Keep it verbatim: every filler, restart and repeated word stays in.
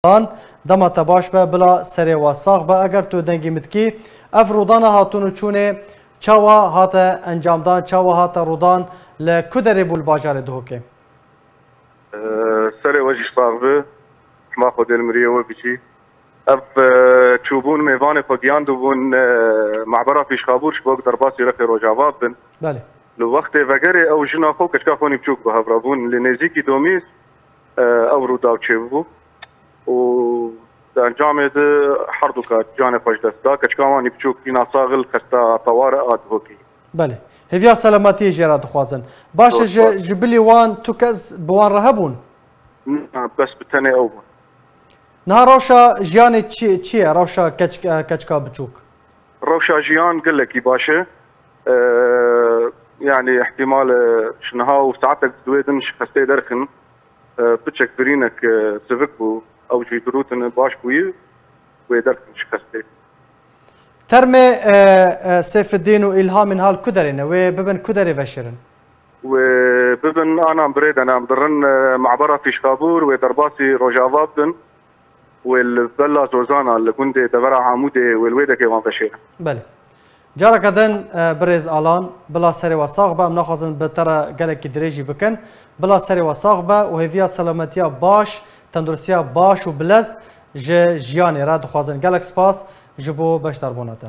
Alan, dema te baş be, bila serê we sax be. Eger tu dengê min dikî, ev rûdana hatûn û çûnê çawa hate encamdan, çawa hate rûdan, li ku derê bû li bajarê Duhokê? Ee, Serê we jî sax be, hema Xwedê li miriyê we bicî. Ev, e, çûbûn mêvanê xwe giyandibûn, e, mabera Fîşxabûr ji bo derbasî Rexê Rojava bin. Belê. Li wextê vegerê ew jina xwe û keçika xwe nî biçûk bi hev re bûn. Li nêzîkî domîz, e, ew rûdaw çêbû û di encamê de herduka canê xwe ji dest da. Keçika wan nî biçûk jina saxil xesta teware a Duhokê. Belê. Hêviya selametiyê jê re dixwazin. Baş e, ji, ji bilî wan tu kes bi wan re hebûn? Na, bes bi tenê ew bûn. Niha rewşa jiyanê çi, çi ye? Rewşa keç-, keçika biçûk? Rewşa jiyan gelekî baş e. Ee, yani ihtimal, e, ji niha û saetek di wê din ji xestê derxin. Ee, piçek birînek, e, sivik bû. Ew jî dirûtin baş bûyî. Wê derxin ji xestê. Termê, e, e, Seyfeddîn û Îlhamîn hal ku derê ne? Wê bibin ku derê veşêrin? Wê bibin anan birê de ne, em dirin, e, mabera Fîşxabûr, wê derbasî Rojava bibin. Wê li Bella Zozana, li gundê Devera Amûdê, wê li wê dekê wan veşêrin. Belê. Careke din, e, birêz Alan, bila serê we sax be, em naxwazin bi te re gelekî dirêjî bikin. Bila serê we sax be û hêviya selametiya baş, tenduristiya baş û bilez ji jiyanê re dixwazin. Gelek spas ji bo beşdarbûna te.